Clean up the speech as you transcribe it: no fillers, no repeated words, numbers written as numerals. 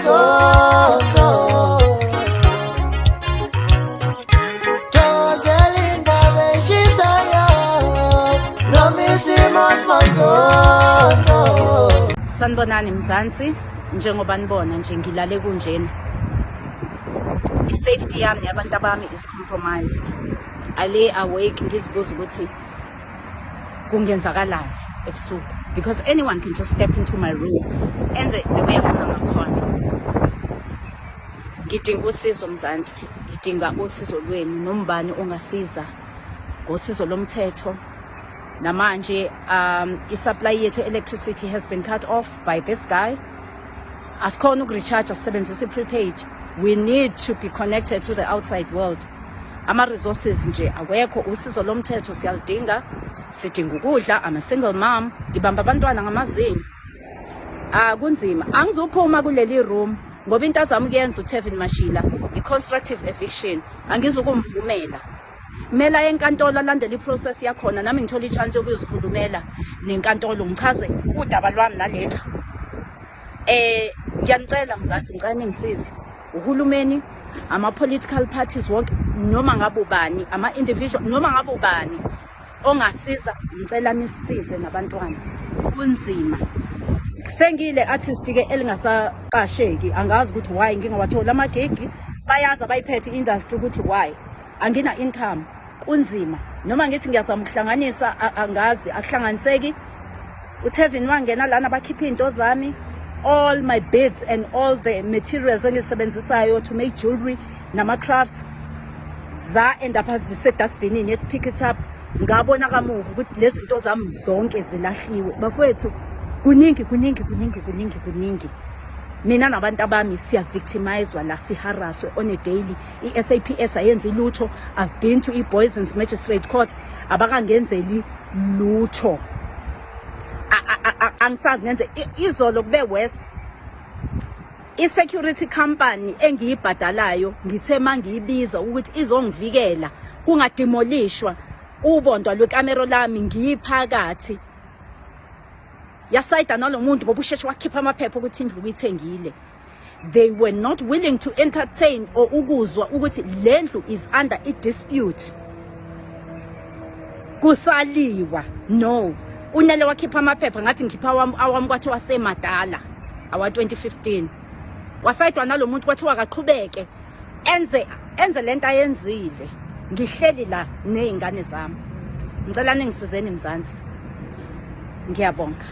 Manzonzo. Thokozela indaba eshisayo noma isimo simanzonzo. Sanibonani Mzansi, njengoba nibona nje ngilale kunjena. I-safety yami nabantu abami is compromised. I lay awake ngizibuza ukuthi kungenzakalani ebusuku because anyone can just step into my room enze the way afuna ngakhona. Ngidinga usizo Mzansi, ngidinga usizo lwenu nombani ongasiza ngosizo lomthetho. Namanje i-supply yethu electricity has been cut off by this guy. Asikhona ukurecharge, sisebenzisa i-prepaid. We need to be connected to the outside world. Ama-resources nje awekho, usizo lomthetho siyaludinga, sidinga ukudla. I'm a single mom, ngibamba abantwana ngamazinyo. Ah, kunzima. Angizuphuma kuleli room ngoba into azama ukuyenza uTevin Mashila i-constructive eviction, angizukumvumela. Kumele aye enkantolo, alandele iprocess yakhona, nami ngithola i-chance yokuyozikhulumela nenkantolo, ngichaze udaba lwami nalendlu. Ngiyanicela Mzansi, ngicela ningisize. Uhulumeni, ama-political parties wonke, noma ngabe ubani, ama-individual, noma ngabe ubani ongasiza, ngicela nisisize nabantwana. Kunzima. Sengile artist ke elingasaqasheki, angazi ukuthi why ngingawatholi amagigi. Bayazi abayiphethe i-industry ukuthi why angina income. Kunzima, noma ngithi ngiyazama ukuhlanganisa, angazi, akuhlanganiseki. uTevin wangena lana, bakhipha izinto zami, all my beads and all the materials engizisebenzisayo to make jewelry nama-crafts, za end up zisedustbinini. Pick it up, ngabona kamuva ukuthi lezi zinto zami zonke zilahliwe. Bafowethu, kuningi, kuningi, kuningi, kuningi, kuningi. Mina nabantu abami siyavictimizwa la, siharasswe on a daily. I-SAPS ayenzi lutho. I've been to i-Booysens Magistrate Court, abakangenzeli lutho. Angisazi ngenze. Izolo kube worse. I-security company engiyibhadalayo, ngithe mangiyibiza ukuthi izongivikela kungademolishwa ubondwa lwekamero lami ngiyiphakathi, yasayida nalo muntu ngoba usheshe wakhipha amaphepha ukuthi indlu uyithengile. They were not willing to entertain or ukuzwa ukuthi le ndlu is under i-dispute, kusaliwa. No, unele wakhipha amaphepha, ngathi ngikhipha awami, awami kwathiwa semadala awa-2015. Kwasayidwa nalo muntu, kwathiwa akaqhubeke enze lento ayenzile. Ngihleli la ney'ngane zami, ngicela ningisizeni Mzansi. Ngiyabonga.